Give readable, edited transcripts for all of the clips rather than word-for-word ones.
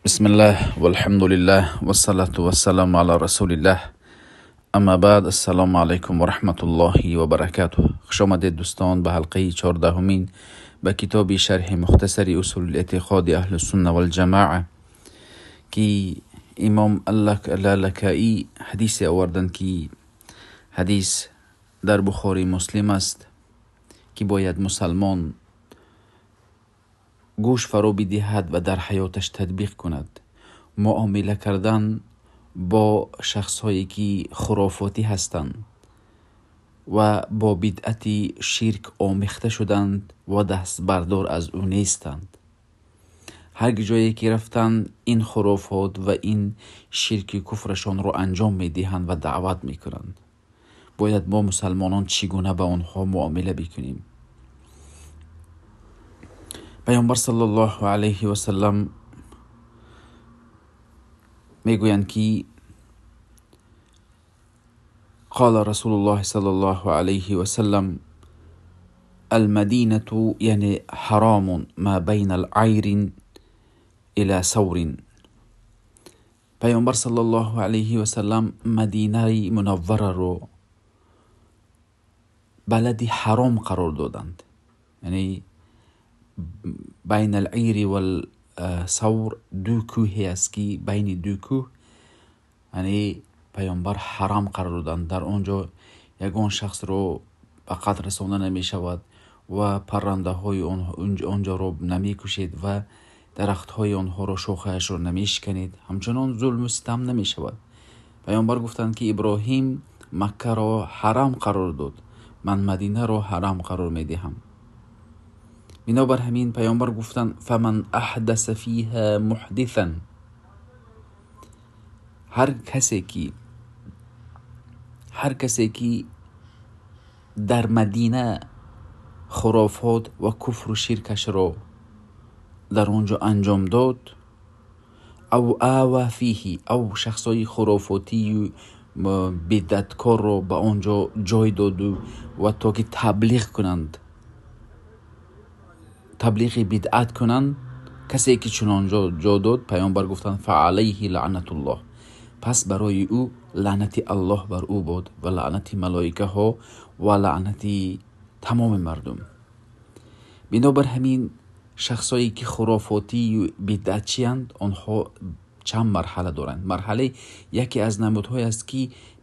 Бисмиллаҳ, валҳамдулиллаҳ, вассалату вассаламу ала расулиллаҳ. Амма баъд, ассалому алайкум ва раҳматуллоҳи ва баракатуҳ. Хуш омадед, дӯстон, ба ҳалқаи 14-умин ба китоби шарҳи мухтасари усули эътиқоди аҳлу сунна валҷамоа, ки имом Лалакаӣ ҳадисе оварданд, ки ҳадис дар Бухори Муслим аст, ки бояд мусалмон гӯш фаро бидиҳад ва дар ҳаёташ татбиқ кунад. Муомила кардан бо шахсҳое, ки хурофотӣ ҳастанд ва бо бидъати ширк омехта шуданд ва дастбардор аз ӯ нестанд. Ҳар ҷое ки рафтанд, ин хурофот ва ин ширки куфрашонро анҷом медиҳанд ва даъват мекунанд. Бояд мо, мусалмонон, чӣ гуна ба онҳо муомила бикунем? Паёмбар саллаллоҳу алайҳи васаллам мегӯянд, ки қола Расулуллоҳи саллаллоҳу алайҳи васаллам: алмадинату, яъне, ҳаромун ма байна алайрин ила саврин. Паёмбар саллаллоҳу алайҳи васаллам Мадинаи Мунаввараро балади ҳаром қарор доданд, яъне байна алайри вал савр, ду кӯҳе аст, ки байни ду кӯҳ, яъне, паёмбар ҳарам қарор доданд. Дар он ҷо ягон шахсро ба қатл расонда намешавад ва паррандаҳои онҷоро намекушед ва дарахтҳои онҳоро шохаашро намешиканед, ҳамчунон зулму ситам намешавад. Паёмбар гуфтанд, ки Иброҳим Маккаро ҳарам қарор дод, ман Мадинаро ҳарам қарор медиҳам. Бинобар ҳамин паёмбар гуфтанд: фаман аҳдаса фиҳа муҳдисан, ҳар касе ки дар Мадина хурофот ва куфру ширкашро дар он ҷо анҷом дод, ав ава фиҳи, ав шахсҳои хурофотию бидаткорро ба он ҷо ҷой доду ва то ки таблиғ кунанд, таблиғи бидъат кунанд, касе ки чунон ҷо дод, паёмбар гуфтанд: фаалайҳи лаънатуллоҳ, пас барои ӯ лаънати Аллоҳ бар ӯ бод ва лаънати малоикаҳо ва лаънати тамоми мардум. Бинобар ҳамин, шахсҳое ки хурофотию бидъатчиянд, онҳо чанд марҳала доранд. Марҳалаи яке аз намудҳое аст, ки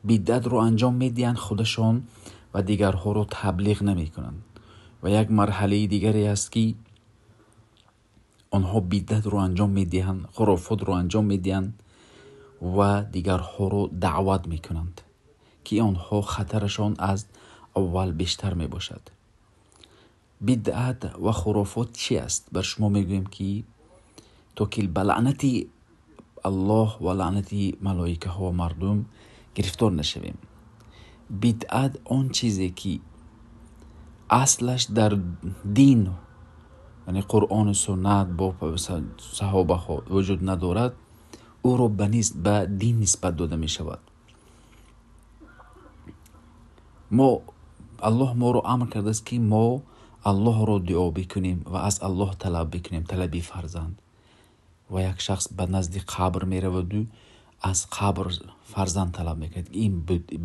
бидъатро анҷом медиҳанд худашон ва дигарҳоро таблиғ намекунанд, ва як марҳалаи дигаре аст, ки онҳо бидъатро анҷом медиҳанд, хурофотро анҷом медиҳанд ва дигарҳоро даъват мекунанд, ки онҳо хатарашон аз аввал бештар мебошад. Бидъат ва хурофот чи аст? Бар шумо мегӯем, ки то ки ба лаънати Аллоҳ ва лаънати малоикаҳо ва мардум гирифтор нашавем. Бидъат он чизе, ки аслаш дар дин, яъне Қуръону суннат бо саҳобаҳо вуҷуд надорад, ӯро ба дин нисбат дода мешавад. Мо Аллоҳ моро амр кардааст, ки мо Аллоҳро дуо бикунем ва аз Аллоҳ талаб бикунем, талаби фарзанд. Ва як шахс ба назди қабр мераваду аз қабр фарзанд талаб мекунад. Ин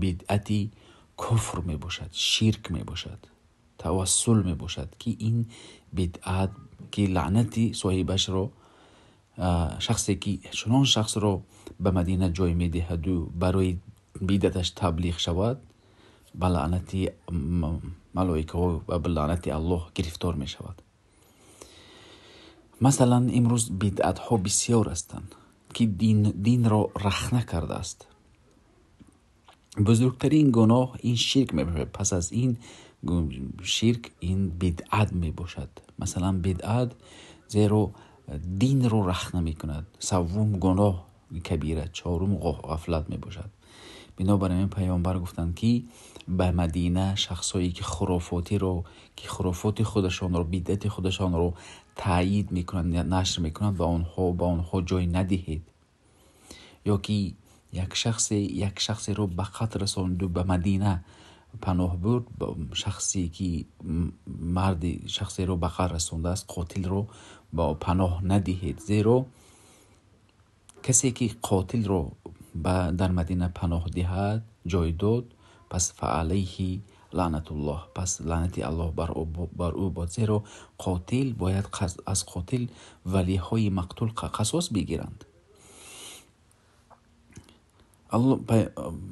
бидъати куфр мебошад, ширк мебошад, тавассул мебошад, ки ин бидъат, ки лаънати соҳибашро, шахсе ки чунон шахсро ба Мадина ҷой медиҳаду барои бидъаташ таблиғ шавад, ба лаънати малоикаҳо ва ба лаънати Аллоҳ гирифтор мешавад. Масалан, имрӯз бидъатҳо бисёр ҳастанд, ки динро рахна кардааст. Бузургтарин гуноҳ ин ширк мебошад. Пас аз ин ширк ин бидъат мебошад. Масалан, бидъат, зеро динро рахна мекунад. Саввум гуноҳ кабира, чорум ғафлат мебошад. Бинобар ин паёмбар гуфтанд, ки ба Мадина шахсҳое ки хурофотиро, ки хурофоти худашонро, бидъати худашонро таъйид мекунанд, нашр мекунанд, ба онҳо ҷой надиҳед. Ё ки як шахсеро ба қатл расонду ба Мадина паноҳ бурд, шахсе ки марди шахсеро ба қатл расондааст, қотилро ба паноҳ надиҳед, зеро Касе ки қотилро дар Мадина паноҳ диҳад, ҷой дод, пас фаалайҳи лаънатуллоҳ, пас лаънати Аллоҳ бар ӯ бод, зеро қотил бояд аз қотил валиҳои мақтул қасос бигиранд.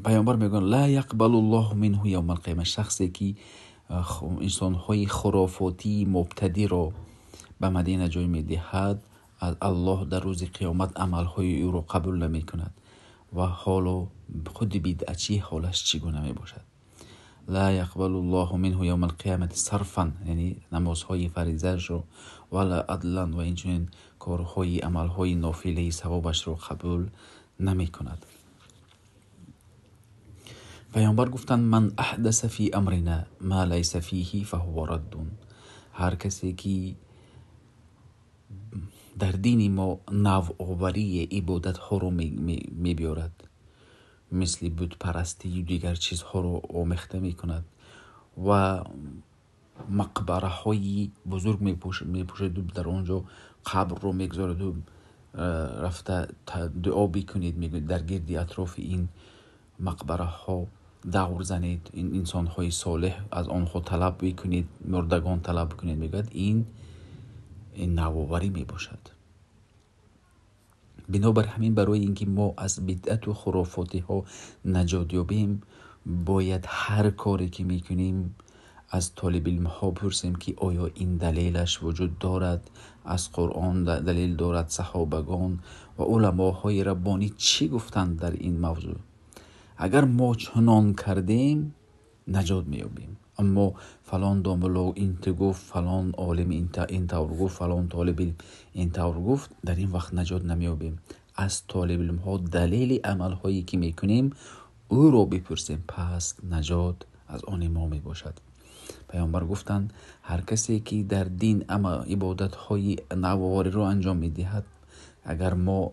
Пайғамбар мегӯянд ла яқбалуллоҳу минҳу явмал қиёма, шахсе ки инсонҳои хурофотии мубтадиро ба Мадина ҷой медиҳад, Аллоҳ дар рӯзи қиёмат амалҳои ӯро қабул намекунад. Ва ҳоло худи бидъатчӣ ҳолаш чӣ гуна мебошад? Ла яқбалуллоҳу минҳу явмал қиёмати сарфан, яъне намозҳои фаризаашро, вала адлан, ва инчунин корҳои амалҳои нофилаи савобашро қабул намекунад. Пайғамбар гуфтанд ман аҳдаса фи амрина ма лайса фиҳи фаҳува раддун, ҳар касе ки дар дини мо навоварии ибодатҳоро мебиёрад, мисли бутпарастию дигар чизҳоро омехта мекунад ва мақбараҳои бузург мепӯшаду дар он ҷо қабрро мегузораду рафта дуо бикунед, мегӯяд дар гирди атрофи ин мақбараҳо давр занед, ин инсонҳои солеҳ аз онҳо талаб бикунед, мурдагон талаб бикунед, мегӯяд ин навоварӣ мебошад. Бинобар ҳамин барои ин ки мо аз бидъату хурофотиҳо наҷот ёбем, бояд ҳар коре ки мекунем аз толибилмҳо пурсем ки оё ин далелаш вуҷуд дорад, аз Қуръон далел дорад, саҳобагон ва уламоҳои раббонӣ чӣ гуфтанд дар ин мавзӯъ. Агар мо чунон кардем наҷот меёбем. Аммо фалон домулло ин ту гуфт, фалон олим ин тавр гуфт, фалон толибилм ин тавр гуфт, дар ин вақт наҷот намеёбем. Аз толибилмҳо далели амалҳое ки мекунем ӯро бипурсем, пас наҷот аз они мо мебошад. Пайғамбар гуфтанд ҳар касе ки дар дин ибодатҳои навовариро анҷом медиҳад, агар мо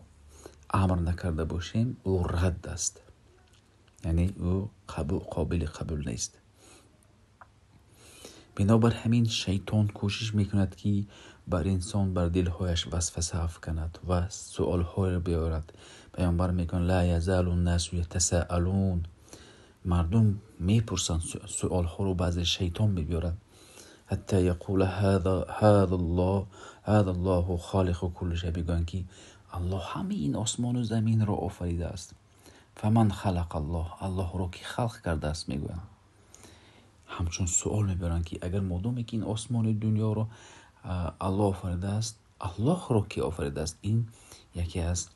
амр накарда бошем, ӯ рад аст, яъне ӯ қобили қабул нест. Бинобар ҳамин шайтон кӯшиш мекунад ки бар инсон бар дилҳояш васваса афканад ва суолҳоро биёрад. Пайғамбар мегӯянд ла язалу nnасу ятасаалун, мардум мепурсанд суолҳоро баъзе шайтон мебиёрад. Ҳатта яқула ҳаза Аллоҳу холиқу кулли шай, мегӯянд ки Аллоҳ ҳамаи ин осмону заминро офаридааст. Фаман халақа Аллоҳ, Аллоҳро ки халқ кардааст, мегӯянд. Ҳамчун суол мебаранд ки агар модоме ки ин осмони дунёро Аллоҳ офаридааст, Аллоҳро ки офаридааст? Ин яке аз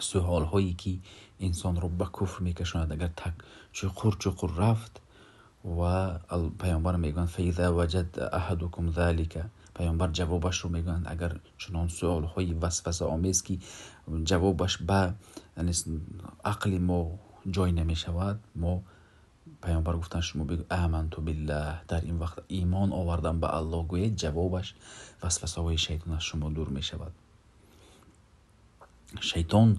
суолҳое ки инсонро ба куфр мекашонад. Агар так чуқур чуқур рафт ва пайғамбар мегӯянд фаиза ваҷада аҳадукум залика, пайғамбар ҷавобашро мегӯянд агар чунон суолҳои васвасаомез ки ҷавобаш ба ақли мо ҷой намешавад, мо пайғамбар гуфтанд шумо бигӯ аманту биллаҳ, дар ин вақт имон овардам ба Аллоҳ гӯед, ҷавобаш васвасаҳои шайтон аз шумо дур мешавад. Шайтон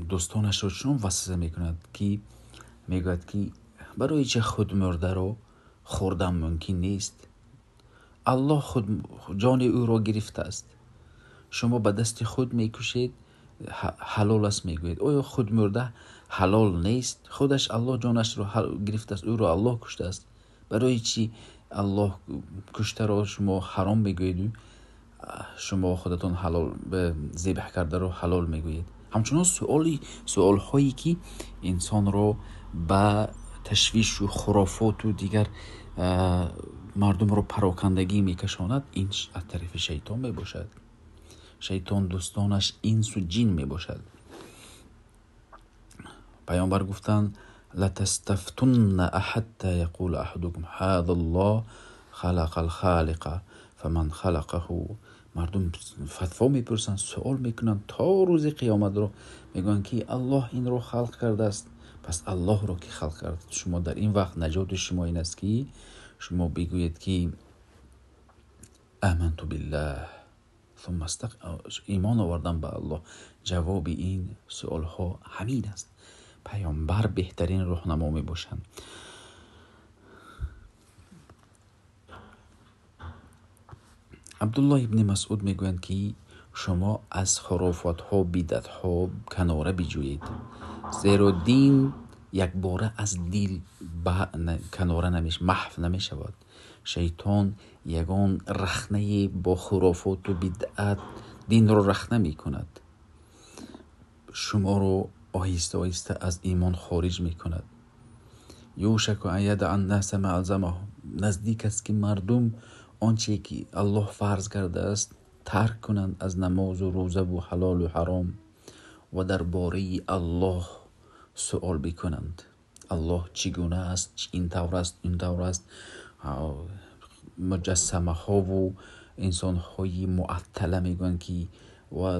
дӯстонашро чунон васваса мекунад ки мегӯяд ки барои чӣ худ мурдаро хӯрдан мумкин нест? Аллоҳ худ ҷони ӯро гирифтааст, шумо ба дасти худ мекушед, ҳалол аст мегӯед. Оё худ мурда ҳалол нест? Худаш Аллоҳ ҷонашро гирифтааст, ӯро Аллоҳ куштааст. Барои чӣ Аллоҳ куштаро шумо ҳаром мегӯеду шумо худатон ҳалол зибҳ кардаро ҳалол мегӯед? Ҳамчунон суолҳое ки инсонро ба ташвишу хурофоту дигар мардумро парокандагӣ мекашонад, ин аз тарафи шайтон мебошад. Шайтон дӯстонаш инсу ҷин мебошад. Пайғамбар гуфтанд латастафтунна ҳатта яқула аҳадукум ҳаза Аллоҳ халақал халиқа фаман халақаҳу. Мардум фатво мепурсанд, суол мекунанд то рӯзи қиёматро, мегӯянд ки Аллоҳ инро халқ кардааст, пас Аллоҳро ки халқ кард? Шумо дар ин вақт наҷоти шумо ин аст ки шумо бигӯед ки аманту биллаҳ сумма имон овардам ба Аллоҳ. Ҷавоби ин суолҳо ҳамин аст. Пайғамбар беҳтарин роҳнамо мебошанд. Абдуллоҳ ибни Масъуд мегӯянд ки Шумо аз хурофотҳо, бидъатҳо канора биҷӯед, зеро дин якбора аз дил канора маҳв намешавад. Шайтон ягон рахнае бо хурофоту бидъат динро рахна мекунад, шуморо оҳиста оҳиста аз имон хориҷ мекунад. Юшаку ан ядаъ аннаса ма алзамаҳум, наздик аст ки мардум он чизе ки Аллоҳ фарз кардааст тарк кунанд аз намозу рӯзаву ҳалолу ҳаром ва дар бораи Аллоҳ суол бикунанд. Аллоҳ чӣ гуна аст? Ин тавр аст, ин тавр аст. Муҷассамаҳову инсонҳои муаттала мегӯянд ки ва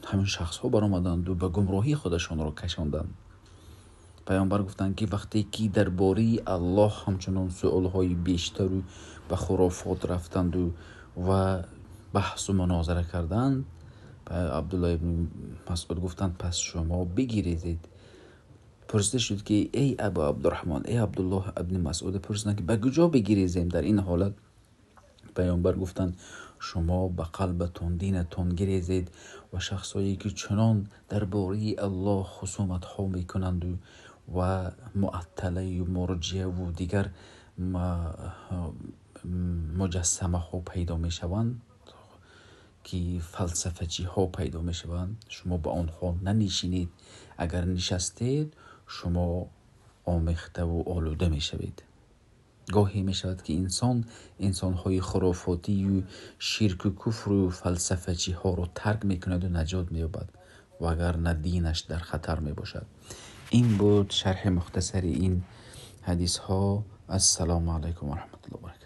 ҳамин шахсҳо баромаданду ба гумроҳӣ худашонро кашонданд. Паёмбар гуфтанд ки вақте ки дар бораи Аллоҳ ҳамчунон суолҳои бештару ба хурофот рафтанду ва баҳсу мунозара карданд, Абдуллоҳ ибни Масъуд гуфтанд: пас шумо бигирезед. Пурсида шуд ки эй Абу Абдураҳмон, эй Абдуллоҳ ибни Масъуд, пурсиданд ки ба куҷо бигирезем дар ин ҳолат? Паёмбар гуфтанд: шумо ба қалбатон, динатон гирезед ва шахсҳое ки чунон дар бораи Аллоҳ хусуматҳо мекунанду ва муатталаю мурҷиаву дигар муҷассамаҳо пайдо мешаванд, ки фалсафачиҳо пайдо мешаванд, шумо ба онҳо нанишинед. Агар нишастед, шумо омехтаву олуда мешавед. Гоҳе мешавад ки инсон инсонҳои хурофотию ширку куфру фалсафачиҳоро тарк мекунаду наҷот меёбад, вагарна динаш дар хатар мебошад. Ин буд шарҳи мухтасари ин ҳадисҳо. Ассалому алайкум ва раҳматуллоҳи ва баракатуҳ.